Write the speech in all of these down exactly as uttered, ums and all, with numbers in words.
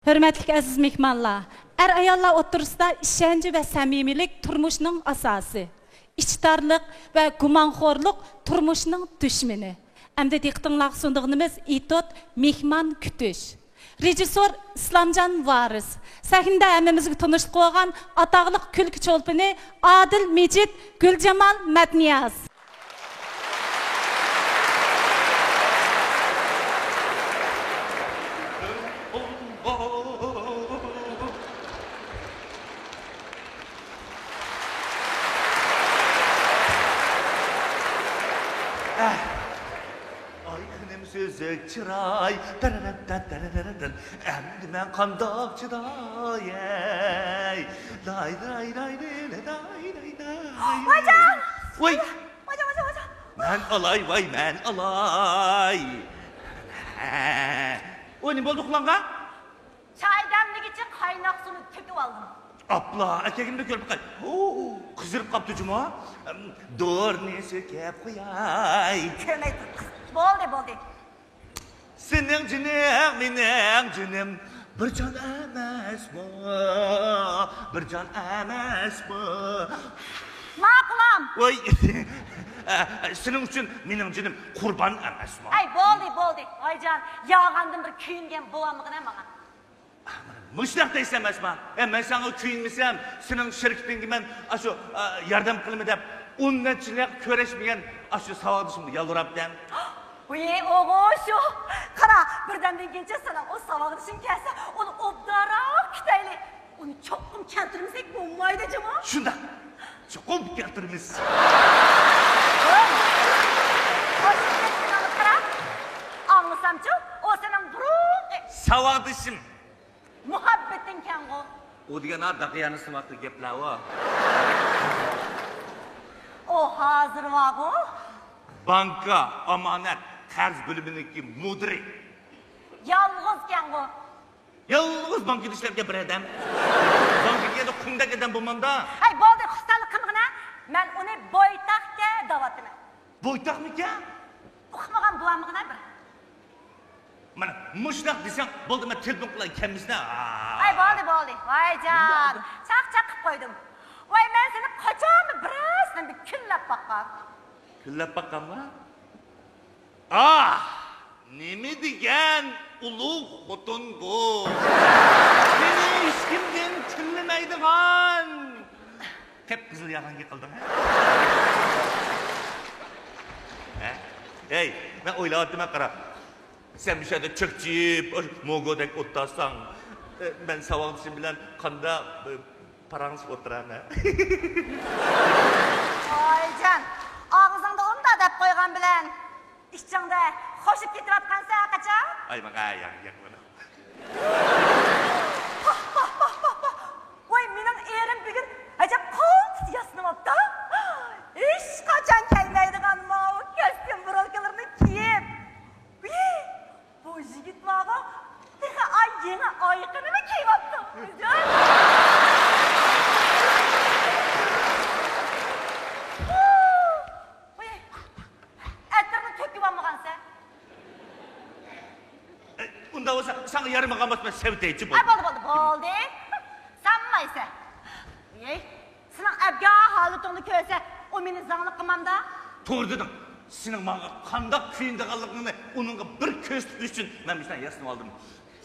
ھۆرمەتلىك ئەزىز مېھمانلار، ئەر-ئاياللار ئوتتۇرىسىدا ئىشەنچ ۋە سەمىمىيلىك تۇرمۇشنىڭ ئاساسى، ئىچىدارلىق ۋە گۇمانخورلۇق تۇرمۇشنىڭ دۈشمىنى. ئەمدى دىققىتىڭلارغا سۇنىدىغىنىمىز ئېتوت مېھمان كۈتۈش. رېژىسسور ئىسلامجان ۋارىس. سەھنىدە ھەممىمىزگە تونۇشلۇق بولغان ئاتاقلىق كۈلكە چولپىنى ئادىل مىجىت، گۈلجامال مەتنىياز. ئاي، خېنىم سۈزۈك چىراي، تەرەرەتتە، تەرەرەتتە. ئەمدى مەن قانداق چىداي، ئەي؟ داي، داي، داي، داي، داي، داي، داي. ۋايجان! ۋاي! ۋايجان، ۋايجان، ۋايجان! مەن ئالاي، ۋاي، مەن ئالاي! ۋاي، نېمە بولدى ئۇخلانغا؟ چاي دەملىگۈچە قايناق سۇنى تۆكۈۋالدىم. ئاپلا، ئەكەلگىنىمنى كۆرۈپ باقاي. ھو، قىزىرىپ قاپتۇ جۇمۇ. دورىنى سۆكۈپ قوياي. كۆرمەي تۇر، قىز. بولدى، بولدى. سېنىڭ جېنىڭ مېنىڭ جېنىم بىر جان ئەمەسمۇ؟ بىر جان ئەمەسمۇ؟ ماقۇلام. ۋاي، سېنىڭ ئۈچۈن مېنىڭ جېنىم قۇربان ئەمەسمۇ؟ ئەي، بولدى، بولدى. ۋايجان، ياغاندىن بىر كۆيۈنگەن بولالمىغىنە ماڭا. مۇشۇنداق دەيسەن ئەسما. ئە، مەن ساڭا كۆيۈنمىسەم، سېنىڭ شىركىتىڭگە مەن ئاشۇ، ئا، ياردەم قىلىمەن دەپ ئون نەچچە يىل كۆرۈشمىگەن ئاشۇ ساۋاقدىشىمغا يالۋۇرامتىم. ۋىي، ئوغۇ شۇ. قارا، بىردەمدىن كېيىنچە سېنىڭ ئۇ ساۋاقدىشىڭ كەلسە، ئۇنى ئوبدانراق كۈتەيلى. ئۇنى چوقۇم كەلتۈرمىسەك بولمايدۇ جۇمۇ. شۇنداق. چوقۇم كەلتۈرىمىز. ئاشۇ گەپنى قارا. ئاڭلىسامچۇ، ئۇ سېنىڭ بۇرۇنقى ساۋاقدىشىم. مۇھەببىتىڭكەنغۇ. ئۇ دېگەن ھە داقىيانى سىماقلىق گەپلەرغۇ. ئۇ ھازىر بارغۇ. بانكا، ئامانەت، قەرز بۆلۈمىنىڭكى مۇدىرى. يالغۇزكەنغۇ. يالغۇز بانكىدا ئىشلەپ كەلگەن بىر ئادەم. بانكىغا كەلگەندە قۇمدەك ئادەم بولمامدا. ھەي، بولدى، خۇشتاللىق قىلمىغىنە. مەن ئۇنى بويتاقكەن دەۋاتىمەن. بويتاقمىكەن؟ ئۇقمىغان بولالمىغىنە بىر. مانا مۇشۇنداق دېسەڭ بولدى، مەن تېلېفون قىلاي كەلمىسىنە. ھەي، بولدى، بولدى. ۋايجان، چاقچاق قىلىپ قويدۇم. ۋاي، مەن سېنى قاچانمۇ بىرەرسىنى بىر كۈنلەپ باققان. كۈنلەپ باققانما؟ ئاھ، نېمە دېگەن ئۇلۇغ خوتۇن بۇ! مېنى ھېچكىمدىن كۈنلىمەيدىغان! قىپقىزىل يالغان گەپ قىلدىڭ ھە؟ ھە؟ ھەي، مەن ئويلاۋاتىمەن، قارا. سەن مۇشۇ يەردە چۆكچىيىپ، موگودەك ئولتۇرساڭ، مەن ساۋاقدىشىم بىلەن قانداق پاراڭلىشىپ ئولتۇرىمەن. ۋايجان، ئاغزىڭدا ئۇنداق دەپ قويغان بىلەن، ئىچىڭدە خوشۇپ كېتىۋاتقانسەن قاچان؟ ئاي، ماڭا ياق، ياق، مانا. ۋاي، مېنىڭ ئېرىم بۈگۈن ئەجەب قالتىس ياسىنىۋاپتۇ. ھېچقاچان كەيمەيدىغان ماۋۇ كاستيۇم بۇرۇلكىلىرىنى كىيىپ. ۋىي، بۇ يىگىت ماۋۇ تېخى ئاي يېڭى ئايىقىنىمۇ كىيىۋاپتۇ. ۋىي، ئەتىرنى تۆكۈۋالمىغانسەن. ئۇنداق بولسا ساڭا يارىمىغان بولسا مەن سېۋىتەيچۇ. ھە، بولدى، بولدى، بولدى. سانمايسەن. ۋىي. سېنىڭ ئەبگە ھالىتىڭنى كۆرسە، ئۇ مېنى زاڭلىق قىلمامدا؟ توغرا دېدىڭ. سېنىڭ ماڭا قانداق كۆيۈنىدىغانلىقىڭنى ئۇنىڭغا بىر كۆرسىتىش ئۈچۈن مەن مۇشۇنداق ياسىنىۋالدىم.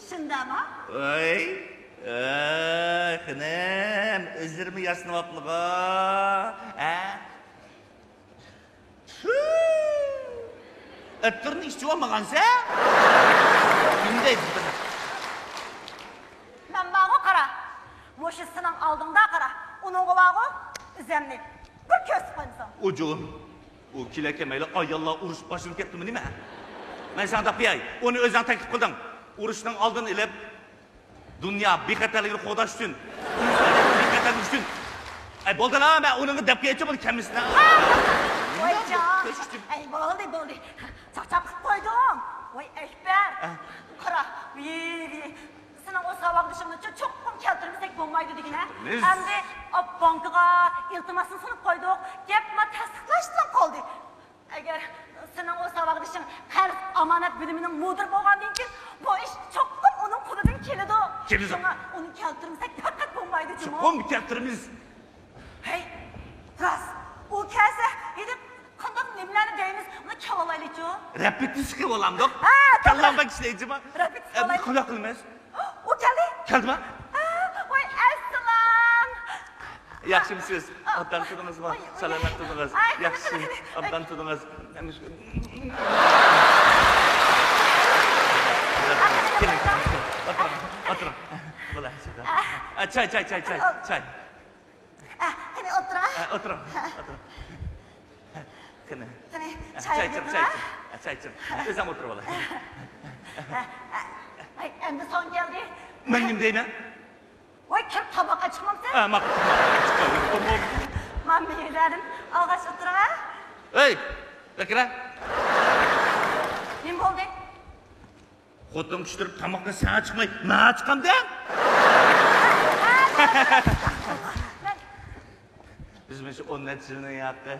شۇنداقمۇ؟ ۋاي، ۋاي، خېنىم، ئۆزلىرىمۇ ياسىنىۋاپلىغۇ. ھە؟ ئەتىرنى ئىچىۋالمىغانسەن؟ نېمە دەيدۇ بۇنى؟ مەن بارغۇ قارا، مۇشۇ سېنىڭ ئالدىڭدا قارا، ئۇنىڭغا بارغۇ، ئۆزەمنى بىر كۆرسىتىپ قويمىساڭ. ئۇجۇم، ئۇ كېلە كەلمەيلا ئاياللار ئۇرۇشۇپ باشلىنىپ كەتتىمۇ نېمە؟ مەن ساڭا دەپ قوياي، ئۇنى ئۆزۈڭ تەكلىپ قىلدىڭ. ئۇرۇشنىڭ ئالدىنى ئېلىپ، دۇنيا بىخەتەرلىكىنى قوغداش ئۈچۈن، ئىنسانىيەتنىڭ بىخەتەرلىكى ئۈچۈن. ئەي، بولدىلا، مەن ئۇنىڭغا دەپ قويايچۇ بۇنى كەلمىسىلا. ۋايجان. ئەي، بولدى، بولدى. چاقچاق قىلىپ قويدۇڭ. ۋاي ئەكبەر. ئە. قارا، ۋىي، ۋىي. سېنىڭ ئۇ ساۋاقدىشىڭنى چوقۇم كەلتۈرمىسەك بولمايدۇ دېگىنە. ئەمدى ئا، بانكىغا ئىلتىماسنى سۇنۇپ قويدۇق. گەپمۇ تەستىقلاشتىن قالدى. ئەگەر سېنىڭ ئۇ ساۋاقدىشىڭ قەرز ئامانەت بۆلۈمىنىڭ مۇدىرى بولغاندىن كېيىن، بۇ ئىش چوقۇم ئۇنىڭ قولىدىن كېلىدۇ. كېلىدۇ. كېلىدۇ. شۇڭا ئۇنى كەلتۈرمىسەك پەقەت بولمايدۇ جۇمۇ. چوقۇم كەلتۈرىمىز. ھەي، راست. ئۇ كەلسە، ھېلى قانداق نېمىلەرنى دەيمىز؟ ئۇنى كېلىۋالايلىچۇ. رېپېتىتسىيە قىلىۋالامدۇق. ھە، توغرا. كاللام بەك ئىشلەيدۇ جۇمۇ. رېپېتىتسىيە ئە، بىز قانداق قىلىمىز؟ ئۇ كەلدى. كەلدىمۇ؟ ھە، ۋاي، ئەسسالام. ياخشىمۇسىز؟ ئوبدان تۇردىڭىزمۇ؟ ۋاي، ۋاي. سالامەت تۇردىڭىز؟ ئاي، ياخشى، قېنى، قېنى. ئوبدان تۇردىڭىز؟ كېلىڭ، كېلىڭ. ئولتۇرۇڭ، ئولتۇرۇڭ. بولە، چاي، چاي، چاي، چاي، چاي. ئە، قېنى ئولتۇرۇڭ. ئە، ئولتۇرۇڭ، ئولتۇرۇڭ. قېنى. قېنى، ئە، چاي چاي ئىچىڭ، ئە، چاي ئىچىڭ. ئە، ئۆزۈڭ ئولتۇرۇۋال. ئە، ئە، ئەي، ئەمدى سوڭ كەلدى. مەن نېمە دەيمەن؟ ۋاي، كىرىپ تاماق ئەپ چىقمامسەن؟ ئە، ماقۇل، تاماق ئەپ چىقاي. مانا مېۋىلەردىن ئالغاچ ئولتۇرۇڭ، ھە؟ ئەي، بەكرە. نېمە بولدى؟ خوتۇن كۈچتۈرۈپ تاماقنى ساڭا چىقماي، ماڭا چىقامدۇ؟ بىز مۇشۇ ئون نەچچە يىلنىڭ ياقى.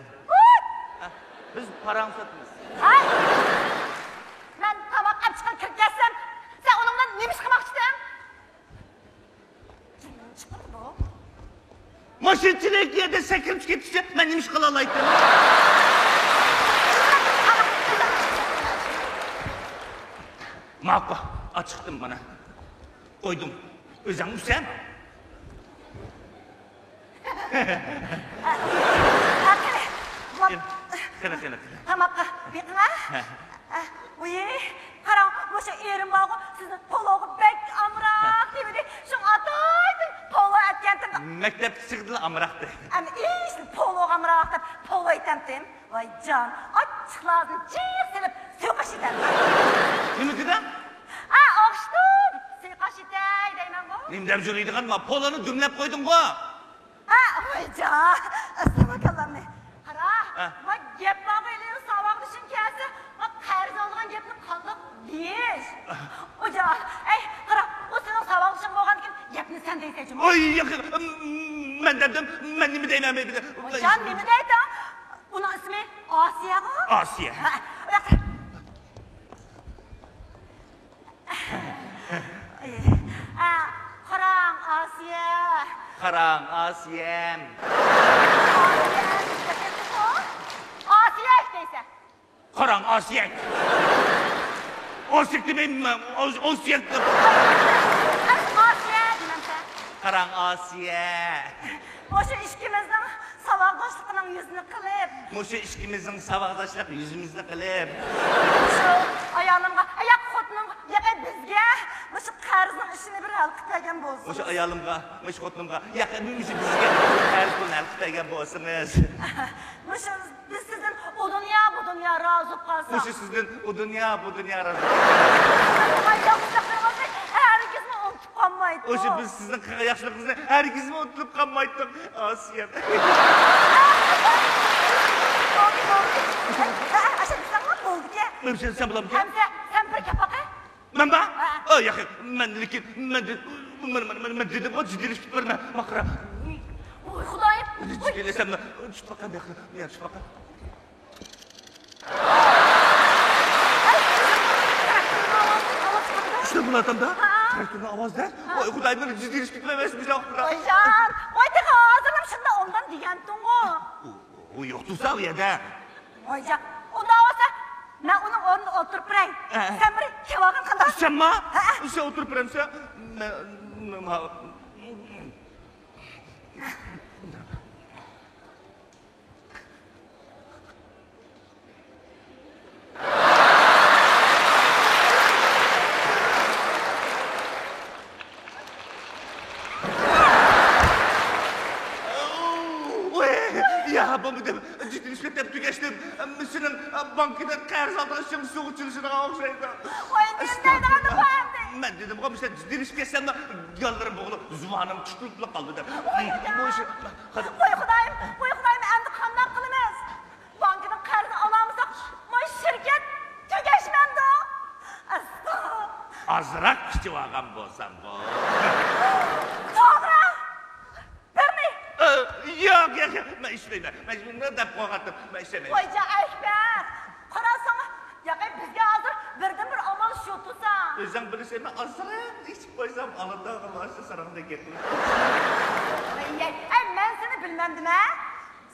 بىز پاراڭ ساتىمىز. ھە؟ مەن تاماق ئەپ چىققىلى كىرىپ كەتسەم، سەن ئۇنىڭ بىلەن نېمە ئىش قىلماقچىدىڭ؟ ماشىنىچىلىك يەردە سەكرىپ كېتىشتە مەن نېمە ئىش قىلالايتتىم؟ ماقۇل، ئاچىقتىم مانا. قويدۇم. ئۆزۈڭ ئۈسەن. قېنى، قېنى، قېنى. تاماققا بېقىڭ، ھە؟ ھە. ۋۇي، قاراڭ، مۇشۇ ئېرىم بارغۇ، سىزنى پولوغا بەك ئامراق دېمىدى. شۇڭا ئاتايتىن پولو ئەتكەنتىم. مەكتەپكە چىققىلى ئامراقتى. ئەمما ئىشنى پولوغا ئامراق دەپ پولو ئېتەمتىم. ۋاي جان، ئاچچىقلارنى جىق سېلىپ سۇيقاش ئېتەمتىم. نېمە دېدىڭ؟ ئا، ئوخشىتىپ سۇيقاش ئېتەي دەيمەنغۇ. نېمە دەپ جۈرىدىغان، ما پولونى دۈملەپ قويدۇڭغۇ. ھە، ۋاي جان، ئەسلىمە كاللامنى. قارا، ھە. ما گەپ بارغۇ، ھېلى ساۋاقدىشىڭ كەلسە، ما قەرز ئالىدىغان گەپنى قانداق دېيىش؟ ئۇجا، ئەي، قارا، ئۇ سېنىڭ ساۋاقدىشىڭ بولغاندىكىن گەپنى سەن دەيسەن جۇمۇ. ئاي، ياق، مەن دەمدىم، مەن نېمە دەيمەن، مەن نېمە دەيمەن؟ ئۇجا، نېمە دەيدۇ؟ ئۇنىڭ ئىسمى ئاسىيەغۇ؟ ئاسىيە. ھە، ئۇ ياققا. ئە، قاراڭ، ئاسىيە. قاراڭ، ئاسىيەم. ئاسىيە دەيسەن. قاراڭ، ئاسىيە. ئاسىيە دېمەيمەن، ئاس-، ئاسىيە دەپ. ئاسىيە دېمەمسەن. قاراڭ، ئاسىيە. مۇشۇ ئىككىمىزنىڭ ساۋاقداشلىقىنىڭ يۈزىنى قىلىپ. مۇشۇ ئىككىمىزنىڭ ساۋاقداشلىق يۈزىمىزنى قىلىپ. مۇشۇ ئايالىمغا، ياق، خوتۇنۇمغا، ياق، بىزگە مۇشۇ قەرزنىڭ ئىشىنى بىر ھەل قىلىپ بەرگەن بولسىڭىز. مۇشۇ ئايالىمغا، مۇشۇ خوتۇنۇمغا، ياق، مۇشۇ بىزگە قەرز پۇلنى ھەل قىلىپ بەرگەن بولسىڭىز. مۇشۇ بىز سىزدىن ئۇ دۇنيا، بۇ دۇنيا رازى بولۇپ قالساق. مۇشۇ سىزدىن ئۇ دۇنيا، بۇ دۇنيا رازى بولۇپ قالساق. ھەرگىزمۇ ئۇنتۇپ قالمايتتۇق. مۇشۇ بىز سىزنىڭ قىلغان ياخشىلىقىڭىزنى ھەرگىزمۇ ئۇنتۇپ قالمايتتۇق، ئاسىيە. بولدى، بولدى. ئاشۇ دېسەڭلا بولدىكەن. مەن سەن، سەن بولامدۇ؟ ھەمزە، سەن بىر گەپ باقە. مەنمۇ؟ ھە. ئا، ياق، مەن، لېكىن، مەن، مەن، مەن، مەن، مەن دېدىمغۇ، جىددىيلىشىپ كېتىپتىمەن، مەن، ماقرا. ۋاي خۇدايىم. جىددىيلەشسەم، چۈشۈپ باققان، ياق، ياق، چۈشۈپ باققان. ئىشتە بۇلاتامدا، ھە. تراكتورنىڭ ئاۋازىدا. ھە. ۋاي خۇدايىم، مەن جىددىيلىشىپ كېتىمەن، مەن شۇ ۋاقىتتا. ۋايجان، ۋاي تېخى ھازىرلا شۇنداق ئوبدان دېگەنتىڭغۇ. ئۇ، ئۇ يوق تۇرسا ئۇ يەردە. ۋايجان، ئۇنداق بولسا، مەن ئۇنىڭ ئورنىدا ئولتۇرۇپ بېرەي. ھە. سەن بىر كېلىۋالغىن قانداق؟ سەنمۇ؟ ھە. سەن ئولتۇرۇپ بېرەمسەن؟ مەن، مەن، مەن، ۋاي، يا، بولمىدىم. جىددىيلىشىپ كەتتىم، تۈگەشتىم. سېنىڭ بانكىدا قەرز ئالدىغان ئىشىڭ سۇغا چىلىشىدىغان ئوخشايدۇ. ۋاي، نېمە دەيدىغاندۇ بۇ ئەمدى؟ مەن دېدىمغۇ، مۇشۇ جىددىيلىشىپ كەتسەملا، گاللىرىم بوغۇلۇپ، زۇۋانىم تۇتۇلۇپلا قالدى دەپ. ۋاي، ۋاي خۇدايىم، ۋاي خۇدايىم، ئەمدى قانداق قىلىمىز؟ بانكىدىن قەرز ئالالمىساق، مانا شىركەت تۈگەشمەمدۇ؟ ئاستا. ئازراق ئىچىۋالغان بولسامغۇ. توغرا. بىرنى. ئە، ياق، ياق، ياق، مەن ئىچمەيمەن. مەن شۇنداق دەپ قويغانتىم، مەن ئىچمەيمەن. ۋايجان ئەكبەر، قاراساڭ، ياقى بىزگە ھازىر بىردىنبىر ئامال ئولتۇرساڭ. ئۆزۈڭ بىلىسەن، مەن ئازراق ئىچىپ قويسام، ئالدىغا باشتا ساراڭدەك گەپ قىلىپ. ئەي، ئەي، مەن سېنى بىلمەمدىمە؟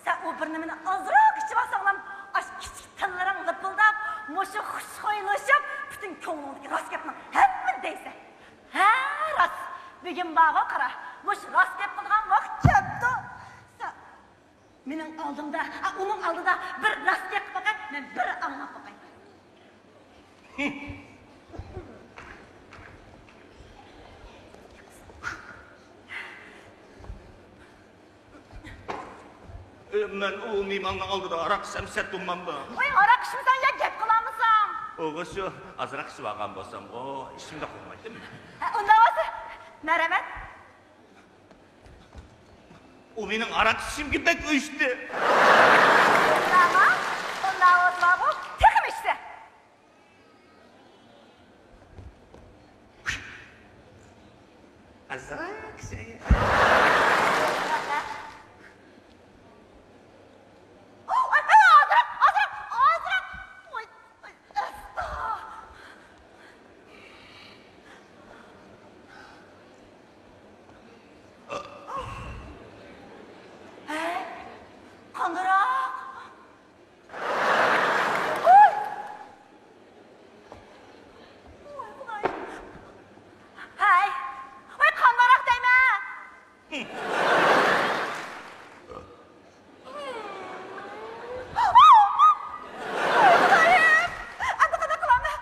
سەن ئۇ بىر نېمىنى ئازراق ئىچىۋالساڭلام، ئاشۇ كىچىك تىللىرىڭ لىپىلداپ، مۇشۇ خۇشخۇيلىشىپ، پۈتۈن كۆڭلۈڭدىكى راست گەپنىڭ ھەممىنى دەيسەن. ھە، راست. بۈگۈن بارغۇ قارا، مۇشۇ راست گەپ قىلىدىغان ۋاقىت كەپتۇ. سەن مېنىڭ ئالدىمدا، ئا، ئۇنىڭ ئالدىدا بىر راست گەپ قىلىپ باقاي، مەن بىر ئاڭلاپ باقاي. ئە، مەن ئۇ مېھماننىڭ ئالدىدا ھاراق ئىچسەم سەت بولمامدۇ؟ ۋاي، ھاراق ئىچمىسەڭ يا گەپ قىلالمىساڭ؟ ئۇغا شۇ، ئازراق ئىچىۋالغان بولسامغۇ، ئىچىمدە قويمايتتىم. ھە، ئۇنداق بولسا، مەرھەمەت. ئۇ مېنىڭ ھاراق ئىچىشىمگە بەك ئۆچتى. ئۇنداقمۇ؟ ئۇنداق بولسىلا بۇ تېخىمۇ ئىچسە. ئازراق ئىچەي. ئازراق، ئازراق، ئازراق. ۋاي، ۋاي، ئاستا. ھەي، قانداق؟ ۋاي! ۋاي، ۋاي! ھەي! ۋاي، قانداق دەيمەن! ۋاي، خۇدايىم! ئەمدى قانداق قىلامەن؟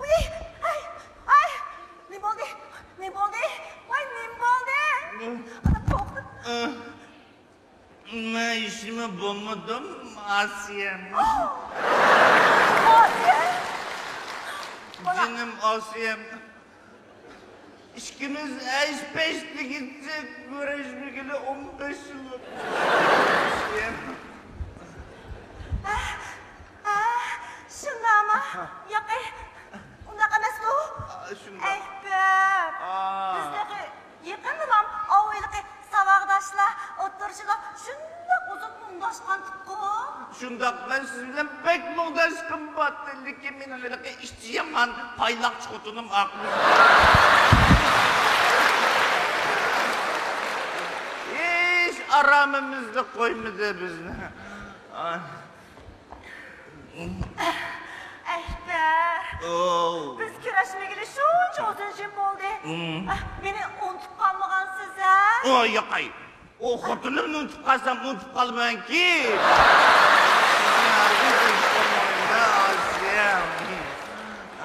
ۋاي، ھەي، ھەي! نېمە بولدى؟ نېمە بولدى؟ ۋاي، نېمە بولدى؟ ئانا، توختىدى. مەن ھېچنېمە بولمىدىم، ئاسىيەم. ئاسىيە؟ جېنىم ئاسىيەم. ئىككىمىز ھەش-پەش دېگۈچە كۆرۈشمىگىلى ئون بەش يىل بولدى. ئاسىيەم. ئە، ئە، شۇنداقمۇ؟ ياقى، ئۇنداق ئەمەسمۇ؟ ئا، شۇنداق. ئەكبەر، ئا. بىز تېخى يېقىندىلام ئاۋۇ ھېلىقى ساۋاقداشلار ئوتتۇرىسىدا شۇنداق ئۇزۇن مۇڭداشقانتۇققۇ. شۇنداق، مەن سىز بىلەن بەك مۇڭداشقۇم بارتى، لېكىن مېنىڭ ھېلىقى ئىچى يامان پايلاقچى خوتۇنۇم ئاقمىدى. ھېچ ئارامىمىزدا قويمىدى بىزنى. ئاي. ئەكبەر، ئوو. بىز كۆرۈشمىگىلى شۇنچە ئۇزۇن يىل بولدى. ئۇم. ئەھ، مېنى ئۇنتۇپ قالمىغانسىز ھە؟ ئوي، ياقاي. ئۇ خوتۇنۇمنى ئۇنتۇپ قالسام، ئۇنتۇپ قالمايمەنكى. ئاسىيەم.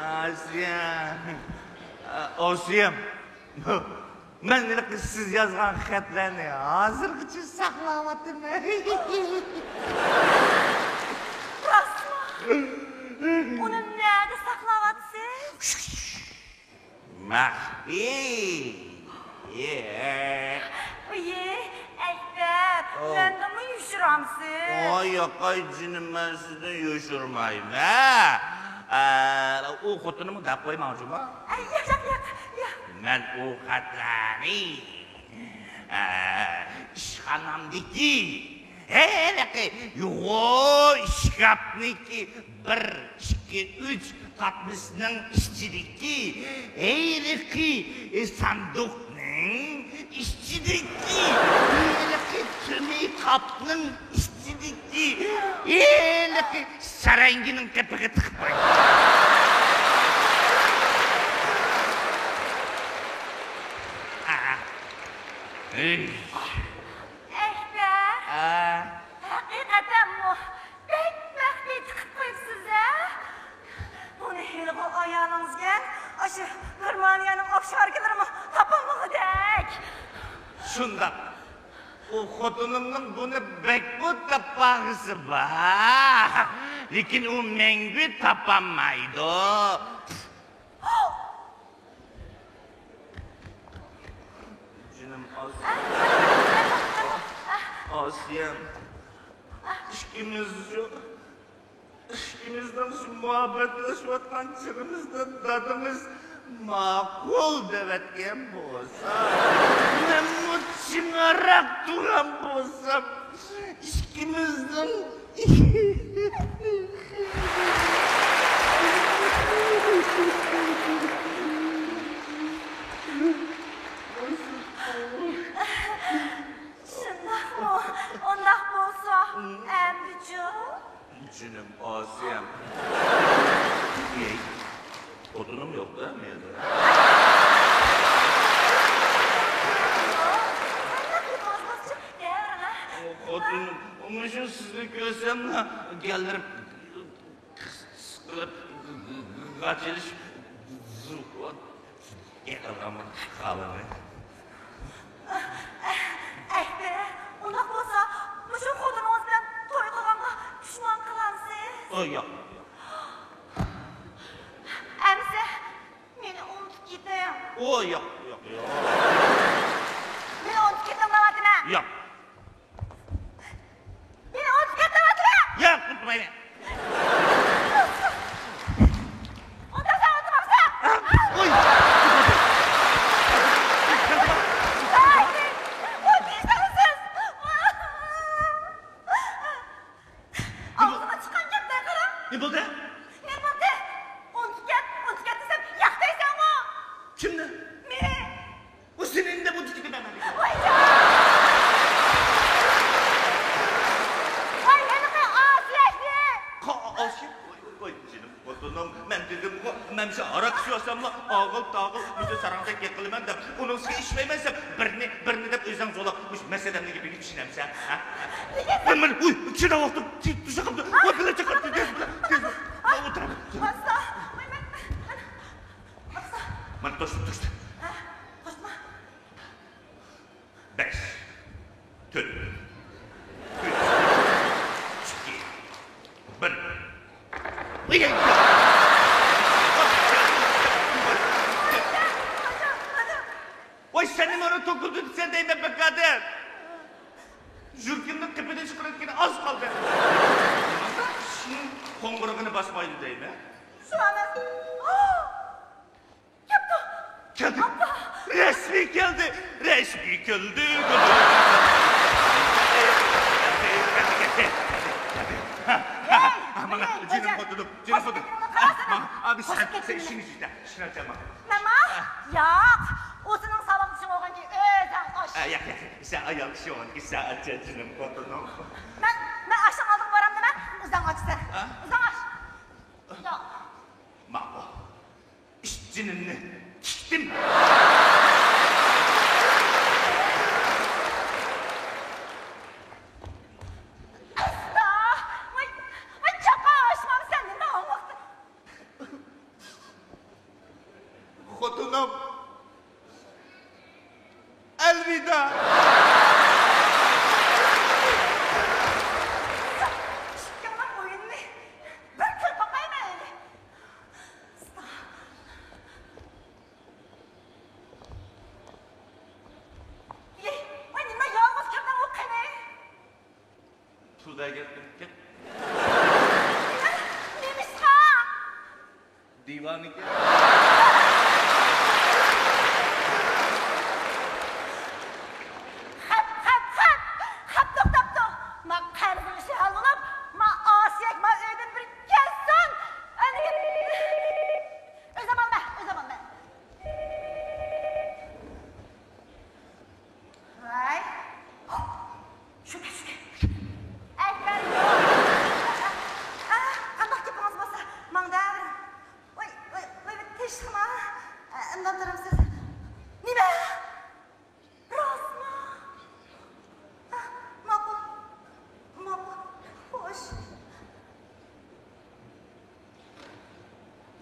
ئاسىيەم. ئاسىيەم. مەن ھېلىقى سىز يازغان خەتلەرنى ھازىرغىچە ساقلاۋاتىمەن. راستمۇ؟ ئۇنى نەدە ساقلاۋاتىسىز؟ مەخپىي. ئېي، ئەكبەر، ئاۋۇ. مەندىنمۇ يوشۇرامسىز؟ ۋاي، ياقاي جېنىم، مەن سىزدىن يوشۇرمايمەن. ئە، ئۇ خوتۇنۇمغا دەپ قويماڭ جۇمۇ. ئەي، ياق، ياق، ياق، ياق. مەن ئۇ خەتلەرنى، ئە، ئىشخانامدىكى ھېلىقى يوغان ئىشكاپنىڭكى بىر، ئىككى، ئۈچ قاتمىسىنىڭ ئىچىدىكى ھېلىقى ساندۇقنىڭ ئىچىدىكى ھېلىقى تۈمى قاپنىڭ ئىچىدىكى ھېلىقى سەرەڭگىنىڭ قېپىغا تىقىپ قويدۇم. ئەكبەر! ھە. ھەقىقەتەنمۇ بەك مەخپىي تىقىپ قويۇپسىز ھە؟ بۇنى ھېلىقى ئايالىڭىزگە ئاشۇ گېرمانىيەنىڭ ئوفشوركىلىرىمۇ تاپالمىغۇدەك. شۇنداق. ئۇ خوتۇنۇمنىڭ بۇنى بەكمۇ تاپالغۇسى بار. لېكىن ئۇ مەڭگۈ تاپالمايدۇ. جېنىم ئاسىيەم. ئاسىيەم. ئىككىمىز شۇ، ئىككىمىزنىڭ شۇ مۇھەببەتلىشىۋاتقان چېغىمىزدا دادىمىز ماقۇل دەۋەتكەن بولسا، مەنمۇ چىڭراق تۇرغان بولسام، ئىككىمىزنىڭ جېنىم ئاسىيەم. ئەي، خوتۇنۇم يوق-دە مەيدە. خوتۇن، مۇشۇ سىزنى كۆرسەملا گەللىرىم قىس-، قىسقىلىپ، غاچىلىشىپ، يىقىلغان خالىنى. ئەكبەر، ئۇنداق بولسا، مۇشۇ خوتۇنىڭىز بىلەن توي قىلغانغا پۇشمان قىلامسىز؟ ئۇ ياق. ئەمىسە، مېنى ئۇنتۇپ كېتىڭ. ئۇ ياق، ياق، ياق. مېنى ئۇنتۇپ كېتىڭ دەۋاتىمەن. ياق. مېنى ئۇنتۇپ كەتمەڭ! ياق، ئۇنتۇمايمەن. ئۇنتۇمساڭ ئۇنتۇمامسەن! ئۇي! ۋاي! ئۇنتۇيسىز! ئاغزىمغا چىققان گەپلەرگە قارا! نېمە بولدى؟ نېمە بولدى؟ ئۇنتۇپ كەت، ئۇنتۇپ كەت دېسەم، ياق دەيسەنغۇ! كىمنى؟ مېنى! ئۇ سېنى ئىندەپ ئۇنتۇپ كېتىمەن. ۋايجان! ۋاي، ھېلىقى ئاسىيەكنى! قا-، ئاسىيەك؟ ۋاي، ۋاي، ۋاي، جېنىم خوتۇنۇم، مەن دېدىمغۇ، مەن شۇ ھاراق ئىچىۋالساملا ئاغىل-تاغىل مۇشۇ ساراڭدەك يىقىلىمەن دەپ، ئۇنىڭ ئۈستىگە ئىچمەيمەن دەپ، بىرنى، بىرنى دەپ ئۆزۈڭ زورلاپ، مۇشۇ مەسىلەمنىڭ گېپىگە چۈشىنەمسەن، ھە؟ نېگە؟ مەن، مەن، ئۇي، چىداۋاتتىم، چىدىشى قاپتۇ، ۋاي، بىللە چىقىرىپ، تېز بىلەن، تېز بىلەن، مەن ئولتۇرىمەن. ئاستا، ۋاي، مەن، مەن، مەن. مانا توشتۇم، توشتۇم. ھە، قوشما. بەش، تۆت، ئۈچ، ئىككى، بىر. ۋاي، سەن نېمە ئۇنى توكۇلدى دېسەن دەيمەن، بەكادەم. يۈرىكىمنىڭ قېپىدىن چىقىرىۋەتكىلى ئاز قالدى. نېمانداق ئىشنىڭ قوڭغۇرىقىنى باسمايدۇ دەيمەن. شۇ ئەمەس. كەپتۇ. كەلدى. ئاپا. رەسمىي كەلدى. رەسمىي كەلدى. كەلدى. كەلدى. كەلدى. كەلدى. كەلدى. كەلدى. ھەي، مانا، ھەي، جېنىم خوتۇنۇم، جېنىم خوتۇنۇم. ماڭا، ئابى، سەن، سەن ئىشىڭنى تۈزە، ئىشىڭنى تۈزە، ماڭا. مەنمۇ؟ ياق، ئۇ سېنىڭ ساۋاقدىشىڭ بولغاندىكىن ئۆزۈڭ ئاچ. ئە، ياق، ياق، سەن ئايال كىشى بولغاندىكىن سەن ئاچ، جېنىم خوتۇنۇم. مەن، مەن ئاشنىڭ ئالدىغا بارامدىمەن، ئۆزۈڭ ئاچىسەن. ھە؟ ئۆزۈڭ ئاچ. ياق. ماقۇل. ئىت جېنىمنى تىكتىم. ئاستا! ۋاي، ۋاي، چاقا ئاشمام سەندىن ئاڭلاقتا. خوتۇنۇم، ئەلۋىدا. ئىككىڭلار ئويۇننى بىر كۆرۈپ باقايمەن. ئېي، ۋاي، نېمە يالغۇز كىردىڭ ئۇ قېنى؟ پۇل بەرگەن كۈنكەن. نېمە؟ نېمىشقا؟ دىۋانىكەن. خەپ، خەپ، خەپ! خەپ توختاپتۇ. ما قەرزنىڭ ئىشى ھەل بولۇپ، ما ئاسىيەك ما ئۆيدىن بىر كەتسۇن. ئەنە، ئۆزۈم ئالىمەن، ئۆزۈم ئالىمەن. ھاي. شۇكى، شۇكى. ئەكبەر، يوق. ئا، قانداق گېپىڭىز بولسا، ماڭا دەۋېرىڭ. ۋاي، ۋاي، ۋاي، تىنچلىقما؟ ئا، ئىندام تۇرامسىز؟ نېمە؟ راستما؟ ئا، ماقۇل. ماقۇل. خوش.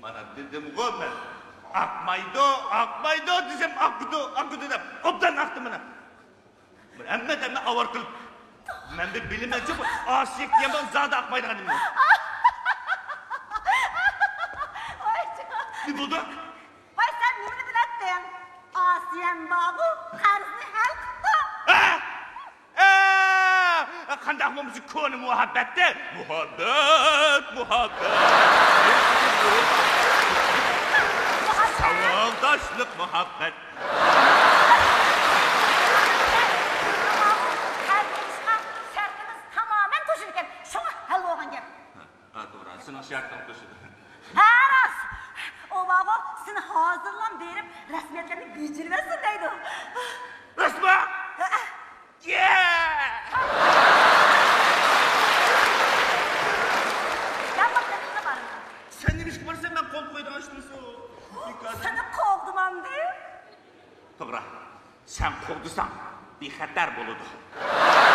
مانا دېدىمغۇ مەن، ئاقمايدۇ، ئاقمايدۇ دېسەم، ئاقىدۇ، ئاقىدۇ دەپ، ئوبدان ئاقتى مانا. ھەممە ئادەمنى ئاۋارە قىلىپ، مەن بىر بىلىمەنچۇ بۇ ئاسىيەك دېگەن بۇ زادى ئاقمايدىغان نېمە. ۋاي جان. نېمە بولدى؟ ۋاي سەن نېمىنى بىلەتتىڭ؟ ئاسىيەم بارغۇ، قەرزنى ھەل قىپتۇ. ھە؟ ئە، قانداق بولمىسۇن، كونا مۇھەببەتتە. مۇھەببەت، مۇھەببەت. ساۋاقداشلىق مۇھەببەت. شەرتىمىز تامامەن توشىدىكەن، شۇڭا ھەل بولغان گەپ. ھە، توغرا، سېنىڭ شەرتىڭ توشىدۇ. ھە، راست. ئۇ بارغۇ، سېنى ھازىرلا بېرىپ رەسمىيەتلەرنى بېجىرىۋەتسۇن دەيدۇ. راستمۇ؟ ھە. يە! توغرا، سەن قوغدىساڭ بىخەتەر بولىدۇ.